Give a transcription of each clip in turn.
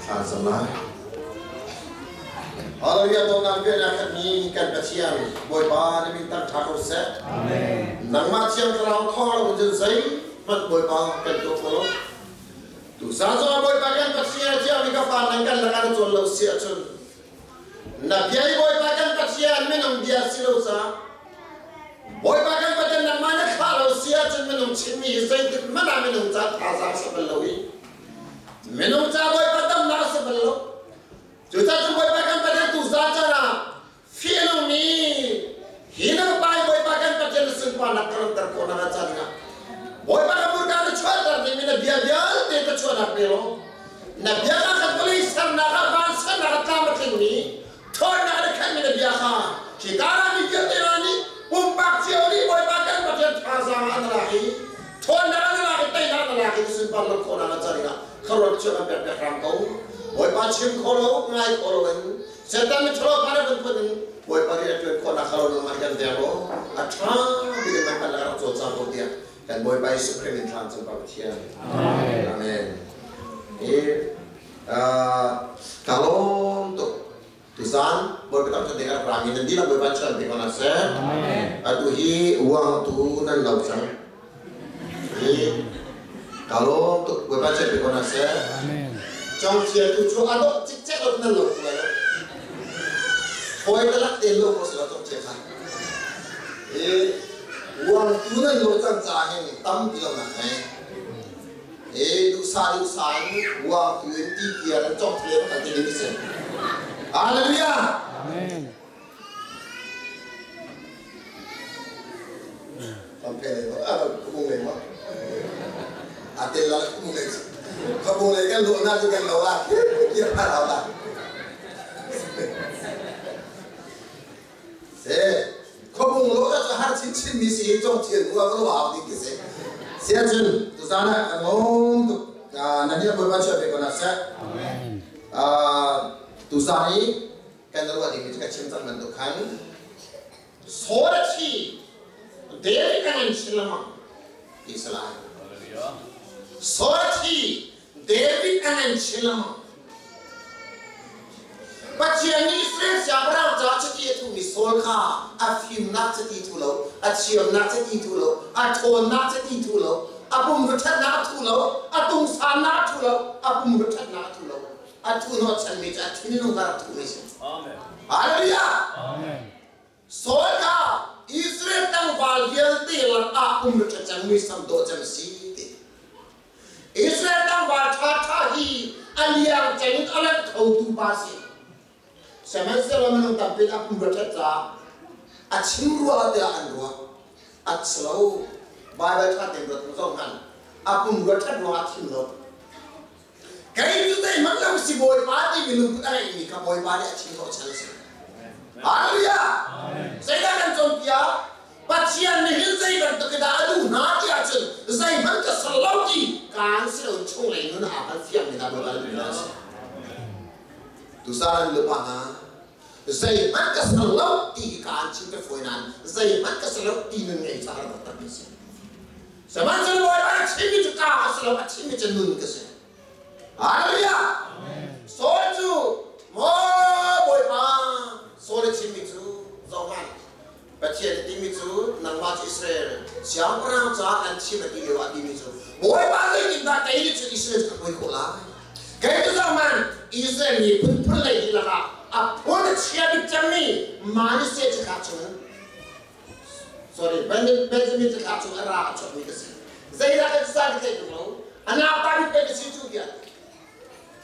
Thla cam lai. Hallelujah dawtnak bia na khatmi kan Pathian Bawipa na min tang ṭha ko seh. Amen. Nangmah Thiang Thlarau thawng lo cun zeihmanh Bawipa kan tuah kho lo. Tuzaan zongah Bawipa kan Pathian a thiangmi ka fa nan kan lakah na cawn lo si ahcun na bia i Bawipa kan Pathian minung bia si lo caah Bawipa kan Pathian nangmah na thlah lo si ahcun minung chimmi hi zeitik hmanh ah minung ca thazaang si bal lo i minung ca Bawipa damnak a si bal lo. Cucaah cun Bawipa kan Pathian tu za caan ah fihnungmi hi na fapa i Bawipa kan Pathian na sunparnak ka langhter khawh nakhnga ca dingah Bawipa ka murka na chuahter dingmi na bia vialte ka chuahnak pe law na bia ka khat vawlei sernak ah van sernak ah tlam a tlingmi ṭhawnnak na khanmi na bia kha khi kaan ah mi vialte hna nih pumpak cio nih Bawipa kan Pathian thazaang ah na lak i ṭhawnnak ah na lak i teinak na lak i na sunpar lo khawh nakhnga ca dingah khuaruat cu kan pek piak hram ko. Bawipa chim kho lo, ngai kho lo in Satan mi ṭhalo kha na vun phun in Bawipa rian a ṭuan khawhnak kha lo nangmah kan veng law a ṭha bik in nangmah lakah rak cawlcang ko tiah kan Bawipa Jesuh Khrih min thlam cung Pa Pathian. Amen. Amen. Hi ka lawm tuk. Tuzaan Bawipa tam ding rak rami nan dihlak Bawipa chuan pe ko hna seh. Atu hi uang tu nan lo cang. Hi ka lawm tuk Bawipa chuan pe ko hna seh. Congthia tu cu a dawh cikcek lo nan lo tu lai lo. Hawi talak ten lo ko sila congthia kha. Hi uang tu nan lo cang ca hin tampi lo nak hei. E duhsah duhsah in uang tu in ti tiang in cawk le kan ti ding si. Hallelujah. Amen. Kampe le ah kubung le ma. Ate la kubung le. Kubung le kan lu na tu kan lo la. Kir pa la la. Se khuabung lo ka har chinchin mi si cong thian hua ka lo au ding ki si. Sia cun tuzan ah kan lawm tuk. Na nih Bawipa chia pe ko na seh. Amen. Tuzan i kan ruah ding mi cu ka chim cang bantuk khan Saul a thi David kan in chin lengmang ti si lai. Saul a thi David an in chin lengmang. Pathian nih Israel siangpahrang caah chiti a thuhmi Saul kha a fimnak chiti thu lo, a thiamnak chiti thu lo, a ṭhawnnak chiti thu lo, a pumrua ṭhatnak a thu lo, a tungsannak a thu lo, a pumrua ṭhatnak a thu lo. A thu hnawhchanmi cu a thinlung kha rak thuhmi a si. Hallelujah! Amen. Saul kha Israel tlangval vialte lakah um ṭha cangmi sam dawh cem si ti. Israel tlangval ṭhaṭha hi a liang cem in a lanh khotu pa si. Sihmanhsehlaw minung tampi a pum ṭhat caah a chim rua tiah an ruah. A si lo. Baibal ṭha tein ruat zoh hmanh. A pum rua ṭhat ruangah a thim lo. Kei cu zeihmanh lo si Bawipa ti minung a ngeihmi kha Bawipa nih a chim khawh chan a si. Hallelujah! Zeidah kan cawnpiak? Pathian nih hin zei bantuk in dah a duh hna ti ahcun zeihmanh ka ser lo ti kaan si lo chunglei nun aa kan fiangmi hna Bawipa nih a si. Tusan lupa hna zeihmanh ka ser lo ti hi kaan chim ka fawi nain zeihmanh ka ser lo ti nun ngei caah rak takmi a si. Sihmanhsehlaw Bawipa nih chimmi cu ka a si lo, a chimmi cu nun ka si. Hallelujah! Saul cu maw Bawipa Saul a chimmi cu zohhmanh Pathian a timi cu nangmah cu Israel siangpahrang caah an chim a ti lio ah timi cu Bawipa zeitindah kei nih cun Israel cu ka hruai khawh lai? Kei cu zohhmanh Israel miphun phun lei dihlak ah a phun a chia bik cemmi Manasseh cu kha chung sorry Benjamin cu thla chung a ra a chuakmi ka si zeidah kan sa ka theih tung lo a nauta bik pei ka si cu tiah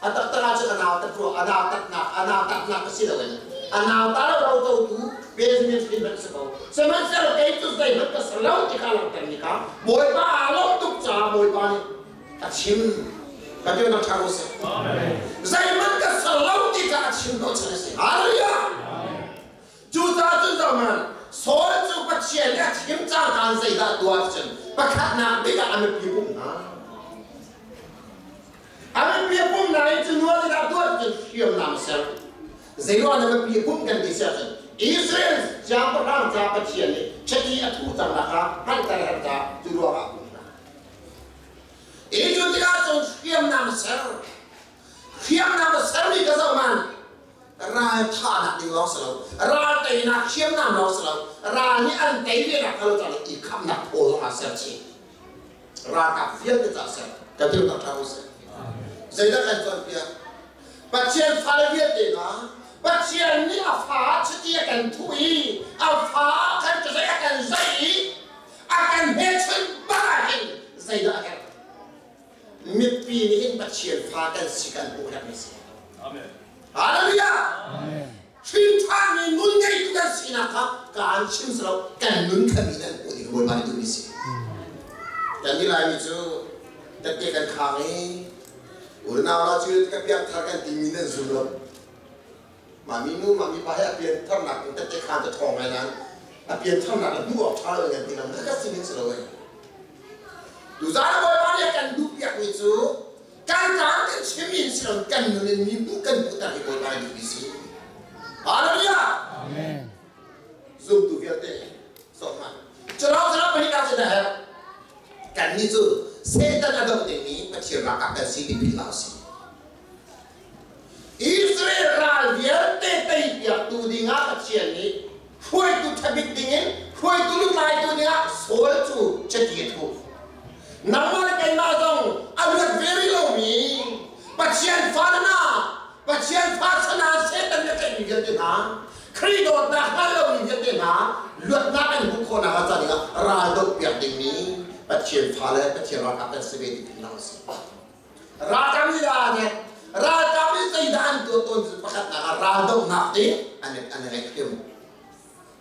a taktak ah cun a nautat ruang a nautatnak a nautatnak ka si lo in a nauta lo ro tu Benjamin hrin ban si ko sihmanhsehlaw kei cu zeihmanh ka si lo ti kha langhter mi kha Bawipa aa lawm tuk caah Bawipa nih a chim ka ti nak ṭha ko seh zeihmanh ka ser lo ti kha a chim hnawhchan a si hallelujah Cucaah cun zohhmanh, Saul cu Pathian nih a thim cangka in zeidah tuah cun pakhatnak bik ah a mipi pumh hna. A mipi a pumh hna i cu nual in a tuah cun hriamnam ser. Zeiruang na mipi a pumh kan ti si ahcun Israel siangpahrang ca Pathian nih chiti a thuh cangnak kha hngalhter her ca cu ruangah a pumh hna. I cu tikah cun hriamnam ser. Hriamnam a Ral thahnak ding lawng si lo, ral teinak hriamnam lawng si lo, ral nih an tei ve nak kha lo ca i khamnak phaw zong ah ser chih. Ralkap vialte ca ser. Ka til tak ṭha usih. Zeidah kan cawnpiak? Pathian fale vialte hna, Pathian nih a fa chiti a kan thuh i a fa khan cu zei a kan zaih i a kan hmelchunh bak ah hin zeidah a herh? Mipi nih hin Pathian fa kan si kan hmuh herhmi si. Amen. Hallelujah. Amen. Hrinṭhanmi nun ngeitu kan sinak kha kaan chim si lo kan nun kha mi nan hmuh ding Bawipa nih duhmi si. Kan ni Laimi cu tette kan khang i unau la cu ka piangthar kan timi nan zum lo. Mami nu mami pa he a piantharnak in tette khaan cu ṭhawng ngai nain a piantharnak a hmuh awk ṭha lo kan ti lam ka si ning si lo ei. Tuzaan Bawipa nih a kan duhpiakmi cu kan kaan kan chim in si lo kan nun in mi hmuh kan hmuhter hi Bawipa nih duhmi si. Hallelujah! Amen. Zumtu vialte sok hmanh. Culawng culawng pahnih nak cu na herh. Kannih cu Satan a doh dingmi Pathian ralkap kan si ti philh hlah usih. Israel ral vialte teipiaktu dingah Pathian nih hruaitu ṭhabik dingin hruaitu lutlaitu dingah Saul cu chiti a thuh. Nangmah le keimah zong a luat ve rih lomi Pathian fa na Pathian fa sana Satan na tlaihmi vialte hna Khrih dawtnak hngal lomi vialte hna luatnak an hmuh khawhnak ah ca dingah ral dohpiak dingmi Pathian fa le Pathian ralkap kan si ve ti philh hna usih. Ralkap nih dah nih ralkap nih zeidah an tuah tawn cu pakhatnak ah raldohnak ding an an ngeih hrim.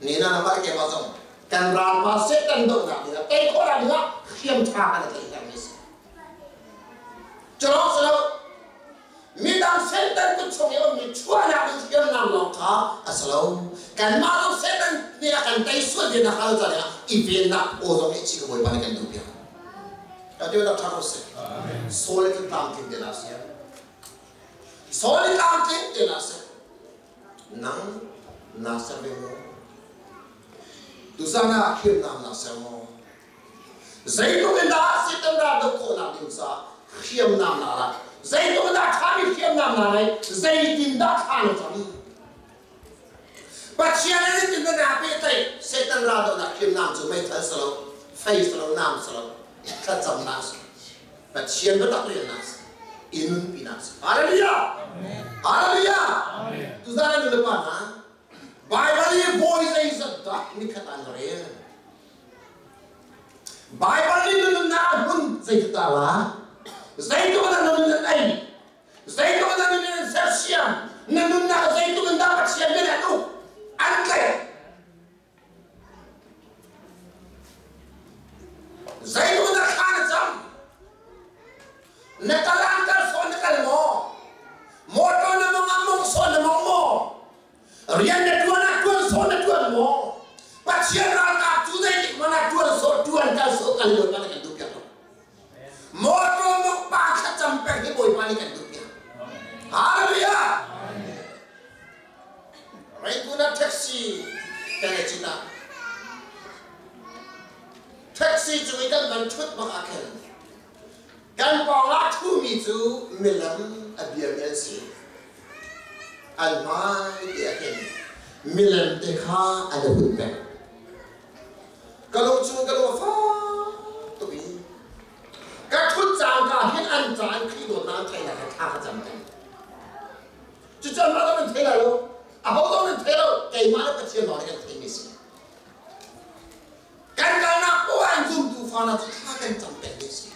Ni na namar ke ma zong kan ralpa Satan dohnak ding ah tei khawh ding ah hriam tha kan tlaih ter mi si. Culawng si lo midang Satan kut chung i ummi chuahnak ding hriamnam lawng kha a si lo. Kanmah zong Satan nih a kan tei sual ve nak hnga lo ca i vennak aw zong nih chi ka Bawipa nih kan duh piak. Atu dak ṭha ko seh. Saul in tlamtling te na siam. Saul in tlamtling te na seh. Nang na ser ve maw? Tuzan ah hriamnam na ser maw? Zeitluk in dah Satan ral doh khawhnak ding caah hriamnam na lak? Zeitluk in dah ṭhami hriamnam na ngei? Zeitin dah thla na cam? Pathian in tin na pehtlaih Satan raldohnak hriamnam cu meithal si lo, fei si lo, nam si lo, thlacamnak si. Pathian biatak riannak si. I nunpinak si. Hallelujah! Hallelujah! Tuzan ah nulepa hna, Bible i bawi zeizat dah nikhat ah na rel? Bible nih na nunnak a hmun zeitik dah la? Zeitluk na nun an ei? Zeitluk in na nun in an sersiam, na nunnak zeitluk in dah Pathian nih an uk, an tlaih. Zeitluk in dah thla na cam? Na kal an kal sawn na kal maw? Motor na mong ah mong sawn na mong maw? Rian na tuan ah tuan sawn na tuan maw? Pathian ralkap cu zeitik hmanh ah tuan sawh tuan kal sawh kal lo kan duh piak lo. Motor mok pa thlacam peng hi Bawipa nih kan duh piak. Hallelujah! Reikuna taxi kan i cit ah taxi cung i kan van ṭhut bak ah khin kan pawng ah ṭhumi cu milam a biami an si. An hmai te ah khin milem te kha an i hun peng. Ka lung cu ka lung a fak tuk i ka ṭhut cangka hin an ca an Khrih dawtnak an theih lai kha thla ka cam peng. Cucu anmah zong nan thei lai lo, aho zong nan thei lo, keimah le Pathian lawng nih kan theihmi a si. Kan kalnak poah in zumtu fa hna cu thla kan cam pengmi a si.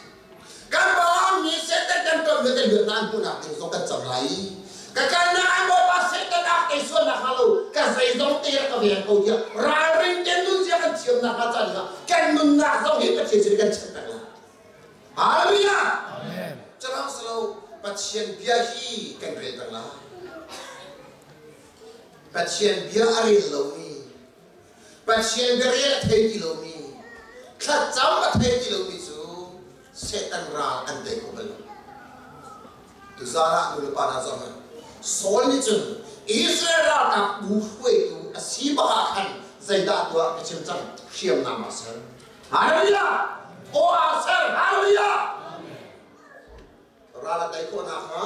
Kan pa mi Satan kan ton ve kan luatnak an hmuhnak ding zong kan cam lai i ka kalnak an Bawipa Satan ah kei sualnak hnga lo ka zeizong te rak ka veng ko tiah ralring te nunzia kan thiamnak hnga caan ah kan nunnak zong hi Pathian sin kan chim peng lai. Hallelujah! Amen. Carang salo Pathian bia hi kan rel peng lai. Pathian bia a rel lomi Pathian bia rel a thei ti lomi thlacam a thei ti lomi cu Satan ral an tei kho bal lo. Tuzaan ah nulepa hna zong ah Saul nih cun Israel ralkap bu hruaitu a si bak ah khan zeidah tuah ka chim cang hriamnam ah ser. Hallelujah! Aw ah ser! Hallelujah! Ral a tei khawh nakhnga,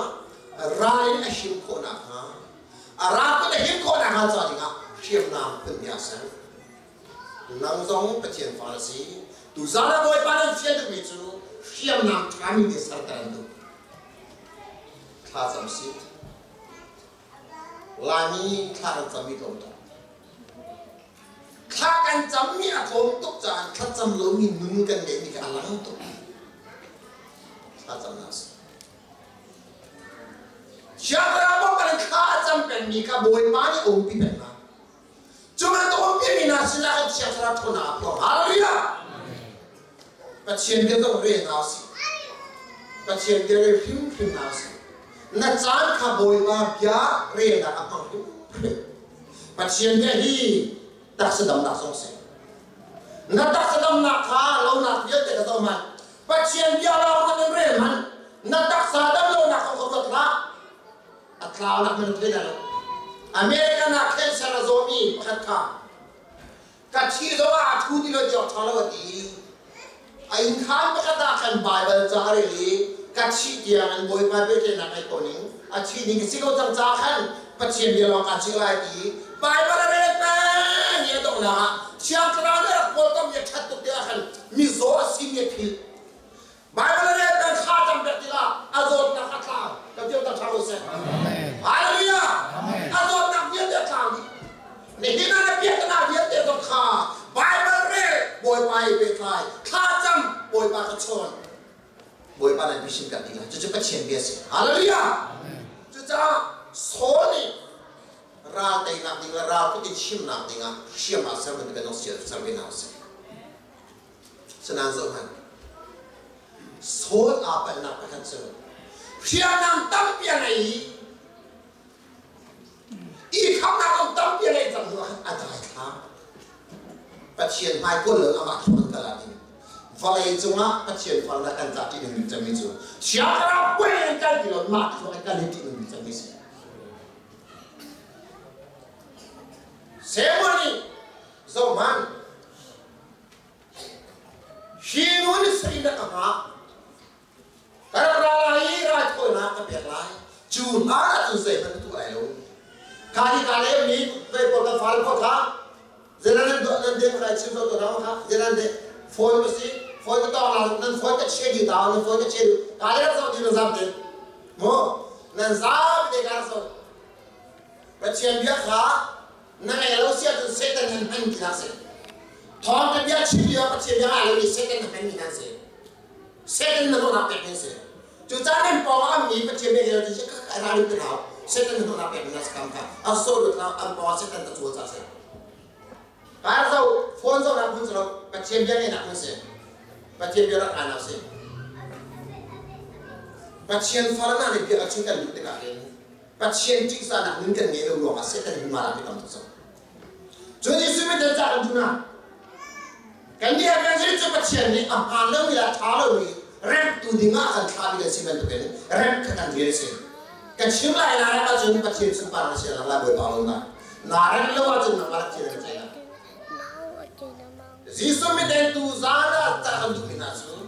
ral in a him khawh nakhnga, A ral kut a him khawh nakhnga ca dingah hriamnam phun a ser. Nang zong Pathian fa na si. Tuzaan ah Bawipa nan fial duhmi cu hriamnam ṭhami nih serter an duh. Thlacam si. Laimi thla kan cammi tlawm tuk. Thla kan cammi a tlawm tuk caah thlacam lomi nun kan ngeihmi kha a lang tuk. Thlacamnak si. Siangpahrang bang thla a cam pengmi kha Bawipa nih a umpi peng hna. Cu bantuk umpimi hna sinah kan Thiang Thlarau ṭhawnnak a phuang. Hallelujah! Pathian bia zong rel hna usih. Pathian bia rel hrimhrim hna usih. Na caan kha Bawipa bia relnak a hmang hrimhrim. Pathian bia hi taksa damnak zong si. Na taksa damnak kha lonak vialte ka zoh hmanh. Pathian bia lawng kha nan rel hmanh. Na taksa dam lonak kong kha ruat hlah. A tlaunak man thei lo. American ah cancer a zawmi pakhat kha ka thi zong ah a thu ti lo ti awk ṭha lo a ti. A innkhaan pakhat ah khan Baibal ca a rel i ka thih tiang an Bawipa pehtlaihnak ngeih ko ning a thi ning si ko cang caah khan Pathian bia lawng kaa cih lai ti Baibal a rel peng i a donghnak ah Thiang Thlarau nih a rak pawlkommi a ṭhat tuk tikah khan mizaw a simi a philh. Baibal a rel peng thla cam pek tikah a zawtnak a tlau. Kan ti tak ṭha ko seh. Hallelujah! A zawtnak vialte a tlau dih. Nihin ah na biaknak vialte zong kha Baibal rel Bawipa i pehtlai, thla cam Bawipa ka chawn. Bawipa nan mission kan ti lai. Cucu Pathian bia si. Hallelujah! Cucaah Saul nih ral teinak ding le ral kut in chimnak dingah hriam ah ser bantuk in ser ve hna usih. Sinain zohhmanh, Saul aa palhnak pakhat cu hriamnam tampi a ngei i i khamnak zong tampi a ngeih cang hnu ah khan a daithlang. Pathian hmai kawl lo amah thluak kal ah ding. Vawlei cungah Pathian farnak kan ca ṭih nung cangmi cu Thiang Thlarau puai in kal ti lo mah thluak in kal hi ṭih nung cangmi si. Samuel nih zohhmanh Hi nu nih sui na ka hngah. Ka rak ra lai i raithawinak ka pek lai. Cu hna ahcun zeihmanh ka tuah lai lo. Kha hi ka le mi vei pawl kan fale pawl kha zenan nan duah nan deng kai chim zo to na kha zenan de phone ma si phone ka tawng la nan phone ka chia di ta nan phone ka chia di ka le zo di nan zam te mo nan zam te ka so Pathian bia kha na ngei lo si ahcun Satan nan hman ti hna seh. Thawngṭha bia chim lio Pathian bia ngai lomi Satan na hmanmi hna si. Satan na hnawhnak pek ding si. Cucaah nan pawng ah mi Pathian bia ngei lo ti ka ralrin te hau. Satan na hnawhnak pek ding si kam kha. A so lut hau an pawng ah Satan ta cual ca si. Kar zo phone zo nak hun si lo Pathian bia ngei nak hun si. Pathian bia rak ngai nak si. Pathian farna nih bia a chim kan duh tikah hin Pathian ṭihzahnak nun kan ngeih lo ruangah Satan hi marah mi tam tuk cang. Cun Jesuh mit cah kan tuna. Kan nih evangelist cu Pathian nih a hmaan lomi le a ṭha lomi remhtu dingah kan thlahmi kan si bantukin remh kha kan rian a si. Kan chim lai na remh ahcun Pathian sunparnak na si lang lai Bawipa lo na. Na remh lo ahcun nangmah rak thil na ceih lai. Jesuh miten tu zan ah cah kan duhmi hna cu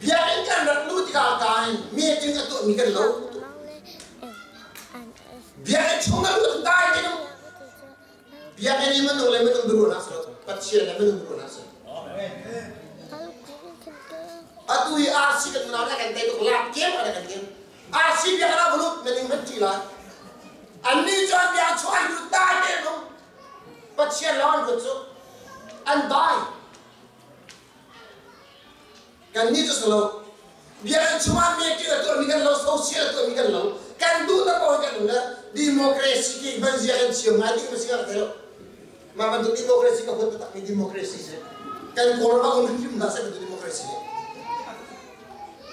biakinn kan rak luh tikah ka in meeting a tuahmi kan lo. Biakinn chung na lut dai te biakinn i minung le minung biaruahnak si lo Pathian le minung biaruahnak si. Atu i RC kan unau na kan tei tuk lak kem kan kan kem. RC biakinn ah bulut na ning hman ti lai. Annih cu an bia chuah an lut dai te nung. Pathian lawng an ruat cu an dai. Kannih cu si lo. Biakinn chungah meeting a tuahmi kan lo, social a tuahmi kan lo. Kan duh tak ko kan um le democracy ki hman zia kan thiam ngai ding ma si ka thei lo. Mah bantuk democracy ka huat takmi democracy si. Kan Kawlram ah um hrim hna seh bantuk democracy.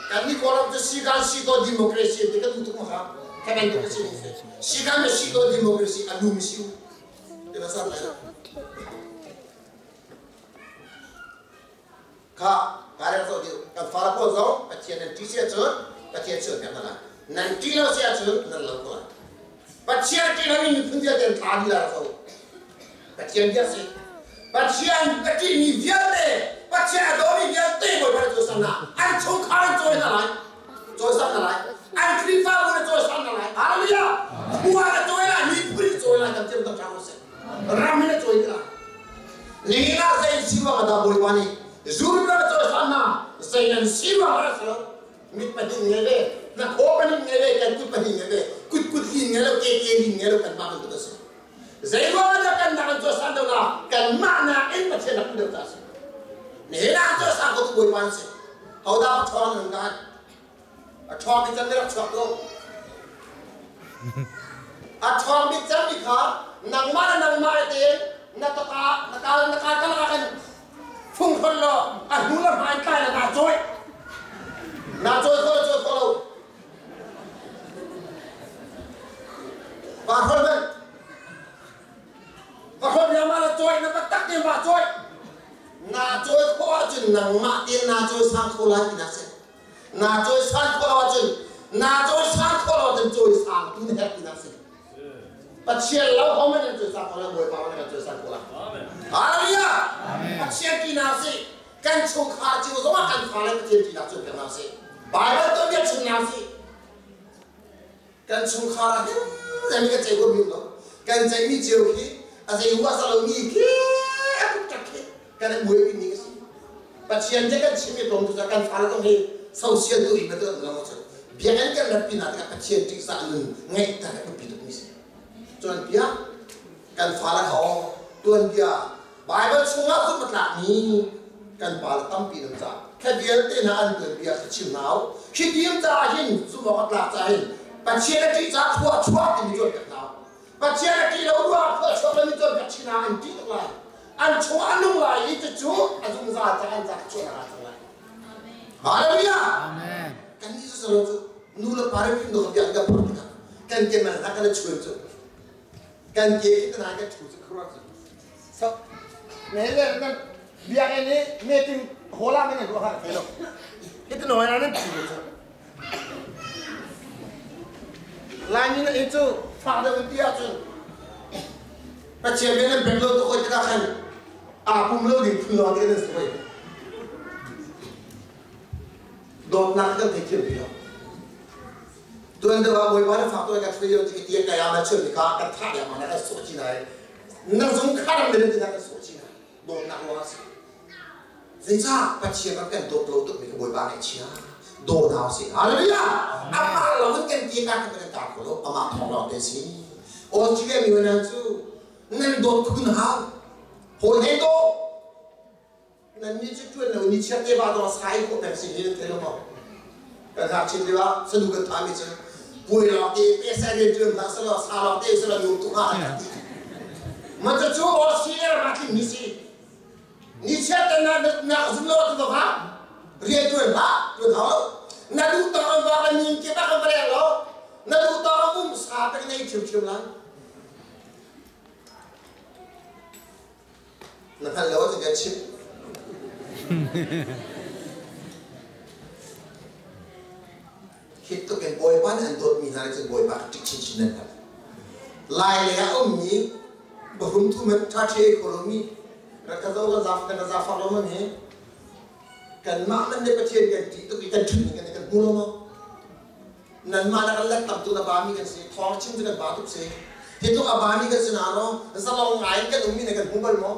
Kan ni Kawlram cu sikan si ko democracy ti kan duh tuk ma kha. Kan bantuk si. Sikan me si ko democracy a lum si. Ti ba san lai. Kha kare zo di kan fala pawl zong Pathian nan ṭih si ahcun Pathian sual piak hna lai. Nan ṭih lo si ahcun nan lo ko lai. Pathian ṭih lomi miphun vialte an thla dih lai zo. Pathian bia si. Pathian a ṭihmi vialte, Pathian a dawmi vialte Bawipa na cawisan hna. An chungkhar an cawi hna lai. Cawisan hna lai. An Khrihfabu na cawisan hna lai. Hallelujah! Khua na cawi lai, miphun na cawi. Zurum na cawisan hna zei nan si ruang ah si lo. Mit pahnih ngei ve, hnakhaw pahnih ngei ve, kan kut pahnih ngei ve, kut kut lin ngei lo, ke ke lin ngei lo kan mah bantuk a si. Zei ruang ah kan nak an cawisan do na kanmah nakin Pathian rak deuh ta si. Nihin ah cawisan ko tu Bawipa an si. Hodah ṭhawng nan kan? A ṭhawng bik cang rak chuak ko. A ṭhawng bik cang mi kha nangmah le nangmah tein na taka na kal na kal kal ah khan fung hron law a hnu le hmai tlai la naa cawi. Naa cawi kho lo cawi kho lo. Pa hron man. Pa hron ya ma la cawi na pa tak te ma cawi. Naa cawi khawh ahcun nangmah tein naa cawi sang kho lai ti na si. Naa cawisan khawh lo ahcun naa cawisan khawh lo ahcun cawisang tu na herh tinak si. Pathian lo homan in cawisan khawh lo Bawipa man kan cawisan khawh lai. Hallelujah! Pathian tinak si. Kan chungkhar cio zongah kan fale Pathian tinak cu pek si. Bible tuanbia chimnak si. Kan chungkhar ah hin zeimi kan ceih huam lo. Kan ceihmi cio khi a zei huah sa lomi khi a tuk khi kan i buaipi mi a si. Pathian nih kan chim i tlawm tu kan fale zong hi social tu in betul lo cu biakinn kan rat pinah tikah Pathian ṭihzah nun ngeihter a biapi tukmi si. Tuanbia kan fale kha tuanbia Bible chungah zumh a tlakmi kan pale tampi nan ca kha vialte hna an tuanbia ka chim hna u. Khi tim caah hin zumh awk a tlak caah hin Pathian a ṭih caah thlua chuak timi cawnpiak hna u. Pathian a ṭih lo ruangah thlua chuak lomi cawnpiak chin ah an ṭih tuk lai. An chung a nung lai i cucu a zungzal ca an ca chuahnak ah cang lai. Hallelujah! Amen. Kan nih cu cu nu le pa rin no biak kan phak tikah kan ke man hna kan chuan cu kan ke khi tanai kan thu cu khuruat cu so me le nan biakinn i meeting hall ah nan ruah kha lo hi tu noi nan thu cu Laimi na inn cu fak deuh in ti ahcun Pathian bia nan pek lo tu oi tikah khan aa pum lo ding phun lawng te nan si hoi. Dawtnak kan theithiam ti lo. Tuan deuh ah Bawipa na fak tu kan thei lo ti ti kaya ma chun ka kan thah le ma na kan sawh chi nai. Na zung kharam le na kan sawh chi nai. Dawtnak ruang a si. Zeicah Pathian rak kan dawt lo tuk mi ka Bawipa ngaihchia daw hna usih. Hallelujah! Amah lo in kan ti ka kan tar ko lo. Amah thawng lawng te si. Australia mi hna cu nan dawt khun hau. Hawi he daw. Nan ni cu tuan lo ni chiat te ba daw sai ko peng si hi nan thei lo maw? Kan hak chin deuh ah sanu kan tha mi cu puai lawng te pe sai rian tuan hlah selaw sa lawng te selaw nuam tuk hnga. Ma cu Australia ram ah tling mi si. Nichiat te na na zum lo tu va rian tuan hlah tuan hau lo na duh tawk an va kan nin ke bak an va leng lo na duh tawk an um sa pe nei thiam thiam lai na hngal lo ti kan chim hi tuk in Bawipa nih an dawtmi hna nih cun Bawipa ka ṭih chinchin nan hngalh. Lai lei ah a ummi bahrum thu man ṭhaṭhi ei kho lomi rak ka zo kan zaaf kan zaafak lo man hi kanmah man le Pathian kan ṭih tuk i kan ṭhut ning kan kan hmu lo maw? Nanmah na kan let tam tu na bami kan si thawng chim cu kan ba tuk si hi tluk a bami kan si na no zalong ngai in kan ummi na kan hmu bal maw?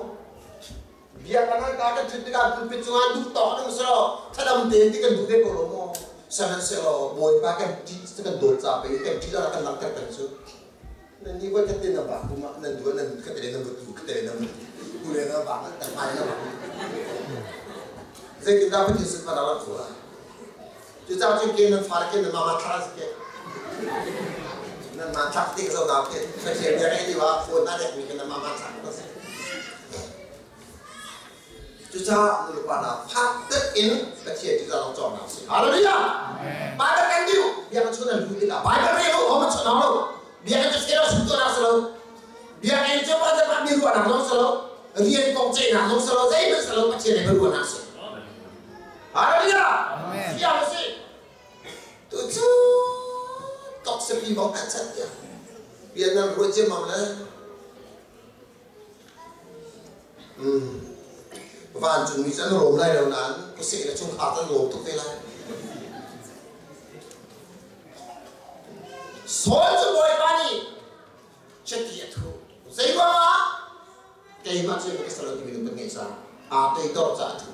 Biakinn ah kan ṭhut tikah pulpit cungah duh tawk in um selaw thadam tein ti kan duh ve ko lo maw? Sihmanhsehlaw Bawipa kan ṭih kan dawt ca pei kan ṭih ah kan langhter peng cu. Nan nih voi khat te nan vak kum ah nan duh nan khat te nan vut khat te nan vut ku le nan vak nan hmai nan vak. Zeitindah Pathian sin mana rak khua? Cucaah cun ke nan far ke nan mama thla si ke. Nan ma thlak tik zo na ke. Pathian bia ngai di wa phone na dek mi ke nan mama thlak ko si. Cucaah nulepa hna fak tuk in Pathian cu zalong cawngnak a si. Hallelujah! Bible kan duh, biakinn chung nan luh tikah Bible rel u, hom chun hau lo. Biakinn cu fellowship tuahnak si lo. Biakinn cu mah le mah mi ruahnak zong si lo. Rian kong ceihnak zong si lo. Zeihmanh si lo, Pathian he ruahnak si. Hallelujah! Fiang a si. Tu cu tok siapi bang an chat tiah. Bia nan ruah ciammam le Vancungmi cu an rawm lai lo nain khuaseh le chungkhar cu an lawm tuk te lai. Saul cu Bawipa nih chiti a thuh. Zeiruangah? Keimah cu ka sal timi lungput ngeih caah. Aa toidor caah a ṭhu.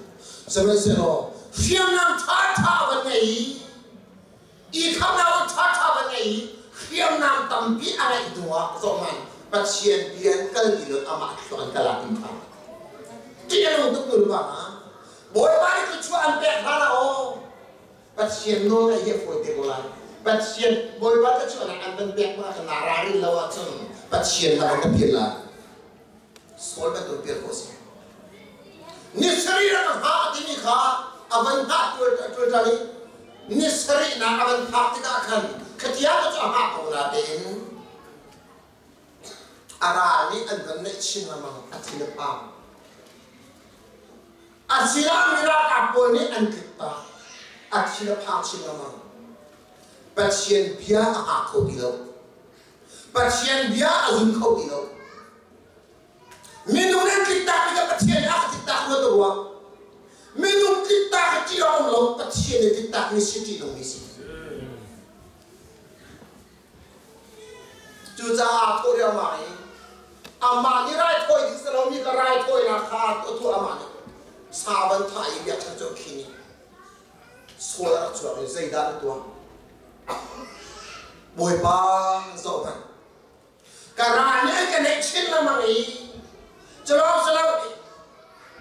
Sihmanhsehlaw hriamnam ṭhaṭha van ngei i i khamnak in ṭhaṭha van ngei i hriamnam tampi a ngeih hnuah zohhmanh Pathian bia in kal ti lo amah thluak in kal ah tim ṭhan. Ṭih a nung tuk nu le pa hna. Bawipa nih thluachuah an pek hlan ah aw Pathian nawl ngaih hi a fawi te ko lai. Pathian Bawipa thluachuahnak an van pek hmanh ah naa ralrin lo ahcun Pathian lam in na pial lai. Saul bantuk pial khawh a si. Ni sarih rak a hngah timi kha a van hngah ṭual i ni sarihnak a van phak tikah khan khatia cu a hngah ko natein a ral nih an van neih chin lengmang a thin a phang. A sinah mi ralkap pawl nih an tlik tak. A thin a phang chin lengmang. Pathian bia a hngak kho ti lo. Pathian bia a zum kho ti lo. Minung nan tliktak mi ka Pathian nih a ka tliktak rua to rua. Minung tliktak hi ṭih a um lo, Pathian nih tliktak mi si ṭih nungmi si. Cucaah thawh riangmang i amah nih raithawi ding si lomi ka raithawinak kha a tuah amah nih sa van thah i biakṭheng cu a khin i sual a rak chuak i zeidah na tuah? Bawipa zoh hmanh. Ka ral nih an ka neih chin lengmang i cu lawng si lo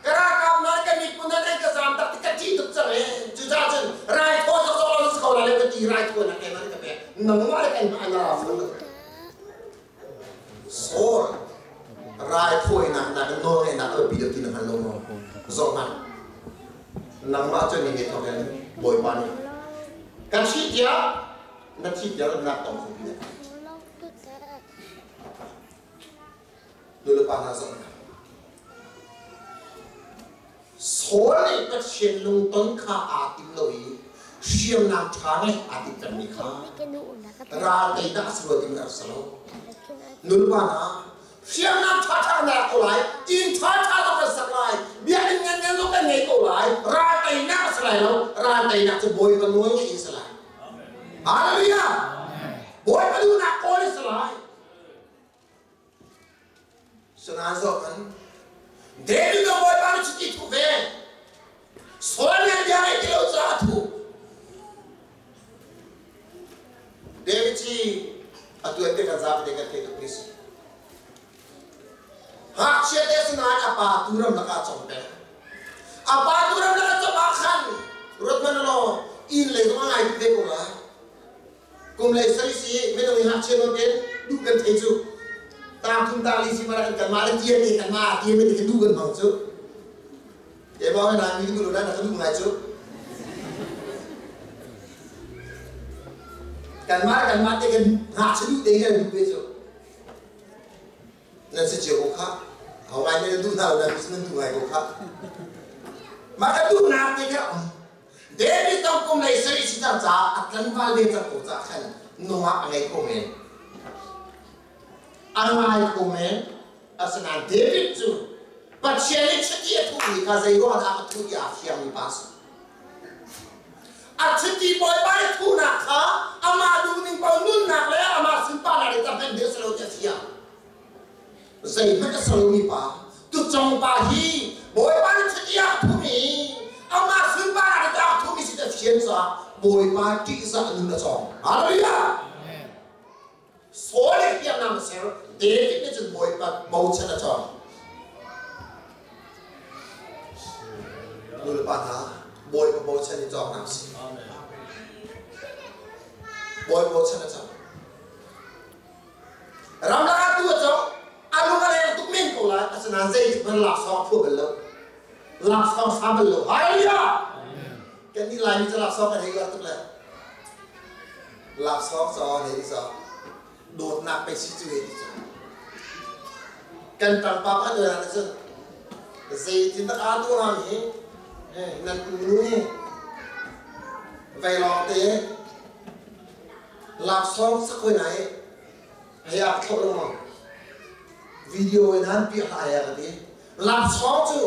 ka ralkap hna ka miphun hna an ka zaam tak ti ka ṭih tuk cang ee. Cucaah cun raithawi zokzok lo na si kho lai lo ka ti raithawinak keimah nih ka pek. Nangmah le keimah an ra fawn lo. Saul raithawinak nakin nawlngeihnak a biapi deuh ti na hngal lo maw? Zoh hmanh. Nangmah cu ni thawk in Bawipa nih ka thih tiah na thih tiah nak tong kho ti lai. Nulepa hna zoh hna. Saul nih Pathian lungton kha aa tim lo i hriamnam ṭha ngeih aa tim pengmi kha ral teinak a si rua timi a rak si lo. Nulepa hna, hriamnam ṭhaṭha na lak ko lai, inn ṭhaṭha zong kan sak lai, biakinn ngan zong kan ngei ko lai, ral teinak a si lai lo, ral teinak cu Bawipa nawl ngeih in si lai. Hallelujah! Bawipa duhnak kawl in si lai. Sinain zoh kan David ka Bawipa nih chiti thuh ve. Saul nih bia ngei ti lo caah a thuh. David ci atu an te kan zapi te kan theih tuk mi si. Ngakchia te sinain a pa turam lakah a cong peng. A pa turam lakah cong ah khan ruat hmanh law inn lei zong a ngai tuk ve ko lai. Kum lei sari si minung i ngakchia nawn ten duh kan thei cu. Tang thum tang li si mara kan kanmah le tia te kanmah tia mi te duh kan hmang cu. Te ba na mi du lo na ka duh ngai cu. Kanmah kanmah te kan ngakchia duh te kan duh ve cu. Nan si cio ko khah. Hau ngai nan duh hna lo nan nan duh ngai ko khah. Mah ka duhnak te kha um. David tong kum lei sari si cang caah a tlangval ve cang ko caah khan nungak a ngei kho men. A ngai kho men. Asinain David cu Pathian nih chiti a thuhmi kha zei ruang dah a thuh ti aa fiangmi pa a si. A chiti bawipa i thuhnak kha amah duhning paoh nunnak le amah sunparnak le cang ding a si lo ti a fiang. Zeihmanh a si lomi pa, tucong pa hi Bawipa nih chiti a thuhmi, amah sunparnak le a thuhmi si ti a fian caah Bawipa ṭihzah nun a cawng. Hallelujah! Saul nih hriamnam a ser, David nih cun Bawipa bochan a cawng. Nu le pa hna, Bawipa bochan i cawng hna usih. Bawipa bochan a cawng. Ramlak ah tu a cawng, a lung a leng tuk men ko lai, asinain zeitik hmanh laksawng a phuah bal lo. Laksawng sa bal lo. Hallelujah! Kan nih Laimi cu laksawng kan hei uar tuk le. Laksawng caw hei ti caw dawtnak pei si cu hei ti cu kan ṭangpa pakhat hna nih cun zeitin dah aa tuah hnga mi nan unu hi vei lawng te laksawng sak hoi na hi hei aa thloh lengmang video in han piah hlah ya ka ti laksawng cu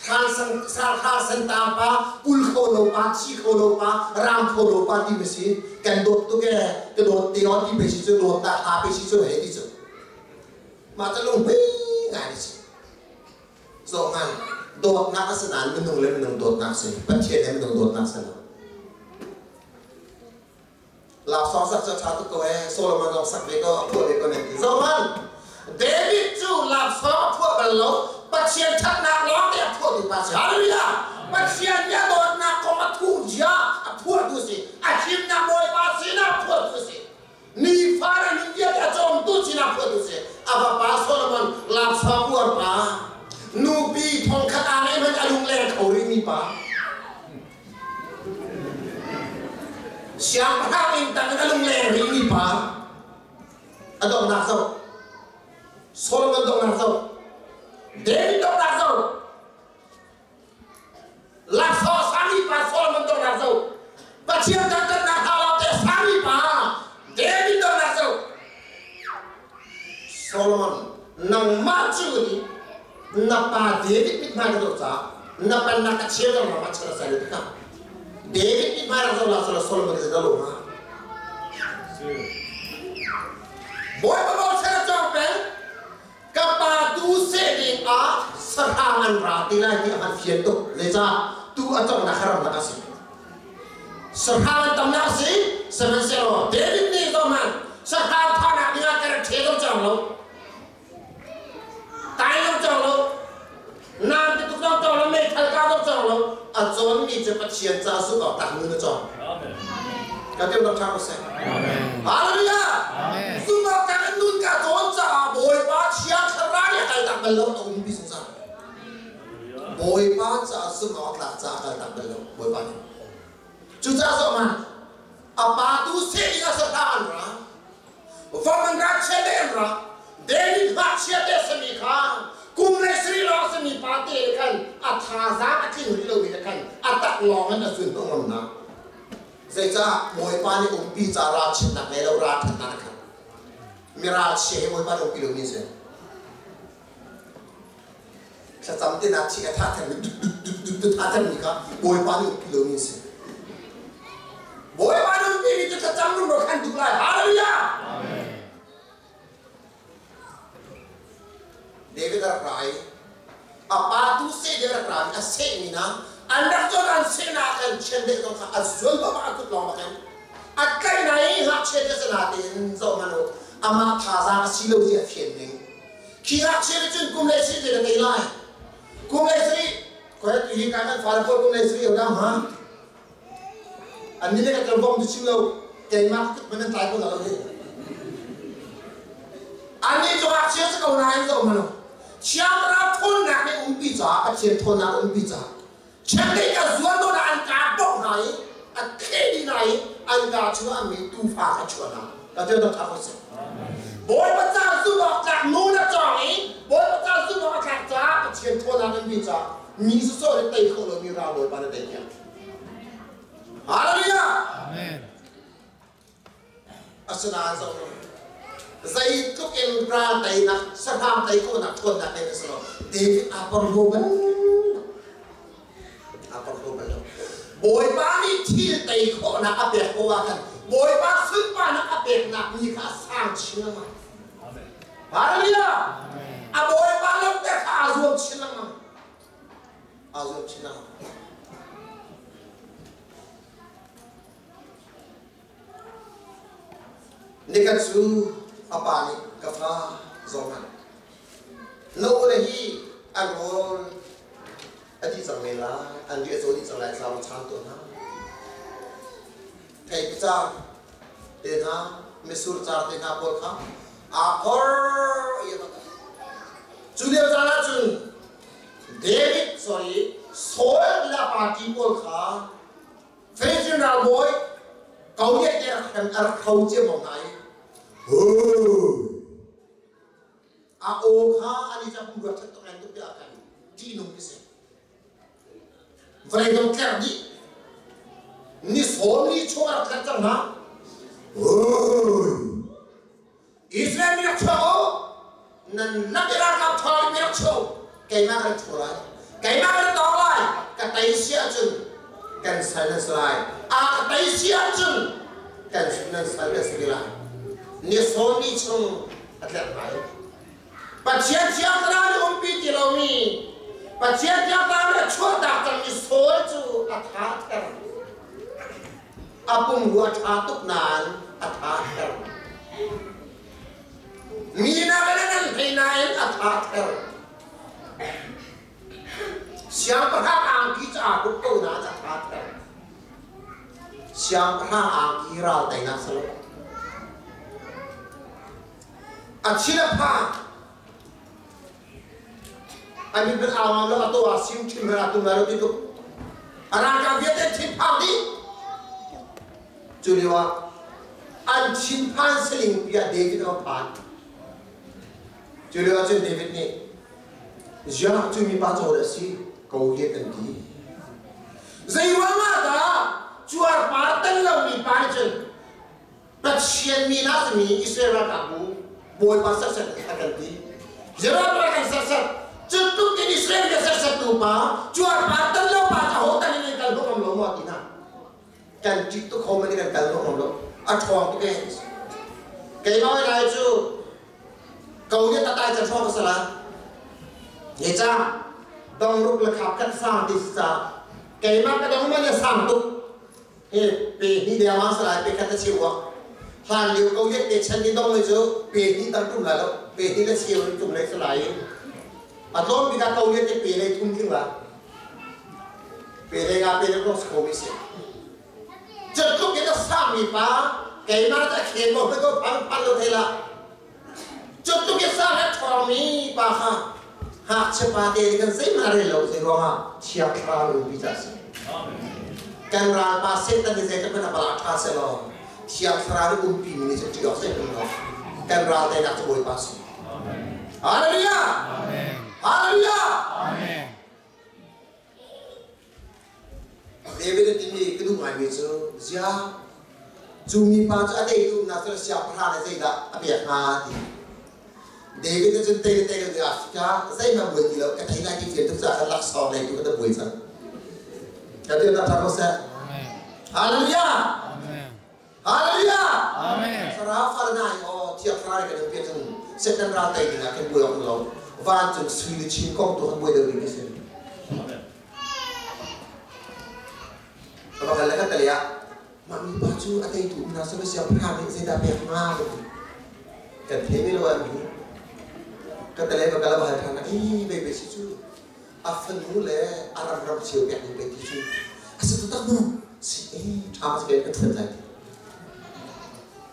Hla sentang pa, pul kho lo pa, thi kho lo pa, ram kho lo pa ti mi si. Kan dawt tuk ee, ka dawt te on ti pe si cu, dawt ta hla pe si cu hei ti cu. Mah ca lung hui ngai ni si. Zo ngan, Dawtnak a si nain minung le minung dawtnak si. Pathian le minung dawtnak si lo. Laksawng sak cu a ṭha tuk ko ee. Solomon zong sak ve ko, a phuah ve ko nan ti. Zohman, David cu laksawng a phuah bal lo. Pathian ṭhatnak lawng te a phuahtu pa si. Hallelujah! Pathian nih a dawtnak kong a thuh zia a phuahtu si. A himnak Bawipa sinah a phuahtu si. Nifa na nun vialte a cawmtu sinah phuahtu si. A vapa Solomon laksawng uar pa, nupi thongkhat aa ngeih hmanh a lungleng kho rihmi pa. Siangpahrang inn tang in a lungleng rihmi pa a donghnak zoh. Solomon donghnak zoh. David donghnak zoh. Laksawng sami pa Solomon donghnak zoh. Pathian dantatnak hna lawngte sami pa David donghnak zoh. Solomon nangmah cu nih na pa David mithmai ka zoh caah na pennak a chia zong ram ah chan a ser tikah David mithmai rak zoh la sala Solomon is lo ma Bawipa bochan a cawng peng ka pa tu seh ding ah sahrang an ra ti lai ti a han fian tuk zeicah tu a cawngnak kha ramlak a si sahrang an tamnak a si sihmanhsehlaw David nih zohman sahrang thahnak dingah ka rak ṭhe zong cawng lo Tai zong cawng lo, naan ti tuk zong cawng lo, meithal ka zong cawng lo, a cawnmi cu Pathian ca zumh awk tlak nun a cawng. Ka tiam rak ṭha ko seh. Hallelujah! Zumh awk tlak in nun ka cawn caah Bawipa Thiang Thlarau nih a kal tak bal lo, a umpi zungzal. Bawipa caah zumh awk tlak caah a kal tak bal lo, Bawipa nih. Cucaah zoh hmanh, a pa tu seh ding ah sahrang an ra. Vom an ra chia te an ra. David ngakchia te a simi kha kum le sarih lawng a simi pa te le khan a thazaang a tling rih lomi le khan a tak lawng in a zun hnawh ngam hna. Zeicah Bawipa nih umpi ca ralchiatnak ngei lo ralṭhatnak a khat. Mi ralchia hi Bawipa nih umpi lomi a si. Thlacam te nak chi a tha thermi dut dut dut dut dut tha thermi kha Bawipa nih umpi lomi a si. Bawipa nih umpi mi cu thlacam rumro khan duh lai. Hallelujah! David a rak ra i a pa tu seh ding a rak ra i a sehmi na an rak zawn an sehnak khan chiandeih zong kha a zuan bak a kut lawng bak in a tlaih na i ngakchia te sana tein zoh hmanh u amah thazaang a si lo ti a fian ning Khi ngakchia nih cun kum le si te na tei lai. Kum le sarih, khoi tu hi kai kan fale pawl kum le sarih dah ma? An ni le ka tel bom tu chim lo, keimah kut man an tlai ko la lo hi. An ni cu ngakchia si ko nain zo mano. Thiang Thlarau thawnnak nih umpi caah, Pathian thawnnak umpi caah. Chiandeih ka zuan nawn ah an ka bawmh hna i a thle dih hna i an ka chungah mi tuufa kha chuah hna. Ka tial dah ṭha ko seh. Bawipa ca zumh awk tlak nun a cawng i Bawipa ca zumh awk a tlak caah Pathian thawnnak in mi caah mi sawsawh nih tei khawh lomi ral Bawipa na tei piak. Hallelujah! Amen. Asinain zoh zeitluk in ral teinak sahrang tei khawhnak ṭhawnnak nei na si lo David aa porhlaw bal aa porhlaw bal lo Bawipa nih thil tei khawhnak a pek ko ah khan Bawipa sunparnak a peknak ni kha a sang chin lengmang Hallelujah a Bawipa lawmhter kha aa zuam chin lengmang aa zuam chin lengmang Nikhat cu a pa nih ka fa zawng hmanh. Na ule hi an rawl a dih cang men lai, an riah caw dih cang lai tlau chaan tuah hna. Theipi car te hna, mitsur car te hna pawl kha aa phor i a va kal. Cu lio caan ah cun David sorry Saul le a party pawl kha Philippine ralbawi ko te a rak hro ciammam hna i a aw kha an i cak ruat tuk tuk tuk tiah kan ṭihnung khi si vawlei dong tlerh dih ni sawm ni chung a rak tlerh cang hna Israel mi rak chuak u nan lak i ralkap ṭha mi rak chuak keimah ka rak chuak lai keimah ka rak tawng lai ka tei si ahcun kan sal nan si lai a ka tei si ahcun kan nan sal nan si lai ni sawm ni chung a tlerh lai Pathian thiang thlarau nih umpi ti lomi Pathian Thiangthlarau nih a chuahtak cangmi Saul cu a tha ther. A pumrua ṭha tuk nain a tha ther. Mi nakin a ngan hlei nain a tha ther. Siangpahrang angki cu aa hruk ko nain a tha ther. Siangpahrang angki ral teinak si lo. A thin a phang. A mit bil au ngam lo, a taw ah sim ṭhim he a tum lai lo ti tluk. A ralkap vialte thinphang dih. Cu lio ah an thinphan saling pi ah David a va phan. Cu lio ah cun David nih ziah cu mipa cawl a si ko liat an ti. Zei ruangah dah cuarpar tel lomi pa nih cun Pathian mi na simi Israel ralkapbu Bawipa serset a kan ti. Jeroboam kan serset. Cu tluk in Israel kan sersettu pa cuarpar tel lo pa cu aho tal in kal hnawh ngam lo maw ti hna. Kan ṭih tuk ho man in kan kal hnawh ngam lo. A ṭhawng tuk ee. Keimah lai cu ko nih tatai can hrawng ka sala. Ye ca dongruk le khap khat sang ti si ca keimah ka dong man sang tuk. He pe hnih deng ah salai pe khat a cheu ah hlan lio ko liat te chan ni dong le cu pe hnih tam tum lai lo pe hnih le cheu in tum lai salai a tlawm bik ah ko liat te pe lei thum thing la pe lei nga pe le ko ko mi si tluk in a sang mi pa keimah ta khen mo ko phang phan lo thei la tluk in sang a thawng mi pa kha ngakchia pa te kan zeihmanh rel lo zei ruangah thiang thlarau le umpi ca si kan ralpa Satan nih zeitluk hmanh a pala ṭha sehlaw thiang thlarau nih umpi mi nih cun ṭih awk zeihmanh lo kan ral teinak cu Bawipa si. Hallelujah! Hallelujah! David a timi ka duh ngaimi cu ziah cu mipa cu a teitu umnak cu siangpahrang nih zeidah a pek hnga ti. David nih cun tei le tei lo ding Africa zeihmanh buai ti lo ka tei lai ti fian tuk caah khan laksawng lei tu ka buai cang. Ka ti tak ko seh. Hallelujah! Hallelujah! Amen. Thlarau far nai aw thiang thlarau kan pian cun Satan ral tei ding ah kan buai awk lo. Vancung sui le chin kong tu kan buai deuh ding a si. Bakal le kan tali ah mah mipa cu a teitu umnak sa siangpahrang nih zeidah pek hnga ka ti. Kan thei ve lo an hi. Kan tali bakal a hal ṭhan i bei bei si cu a fanu le a ram ram cheu pek ding pei ti cu a si taktak maw si e ṭha si ka ṭhuan lai ti.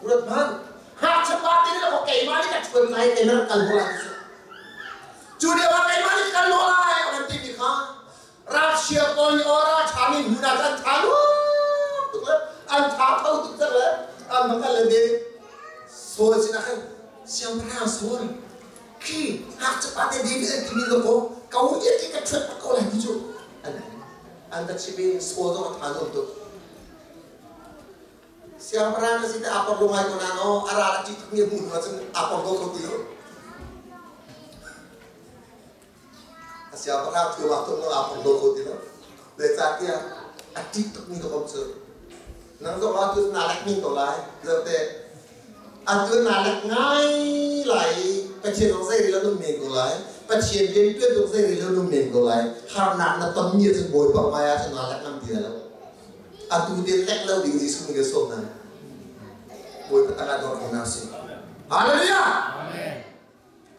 Urat hmanh ngakchia pa te nih keimah nih ka ṭhuan lai keimah rak kal lai ti cu. Cu lio ah keimah nih kal lai a kan timi kha Russia pawl nih aw ralṭha mi hmun ah an ṭha tuk le an ṭha kho tuk cang le an va kal le de Saul sinah khan siangpahrang Saul khi ngakchia pa te David an timi lo ko ko ia ti ka ṭhuat ko lai ti cu an an va chim i Saul zong a ṭha nuam tuk. Siangpahrang na si te aa porhlaw ngai ko nain aw a ral a ṭih tukmi a hmuh hnu ahcun aa porhlaw kho ti lo. A siangpahrang thiam ah tum aa porhlaw kho ti lo. Zeicahtiah a ṭih tukmi ka kom cu. Nang zong ah tu naa lek ning ko lai. Zohte atu naa lek ngai lai i Pathian zong zei rih lo nung men ko lai. Pathian rianṭuan zong zei rih lo nung men ko lai. Harnak na tonmi ahcun Bawipa hmai ah cun naa lek ngam ti lai lo. Atu te lek lo ding Jesuh nih ka sawm hna. Bawipa tangah dor ko hna sih. Hallelujah! Amen.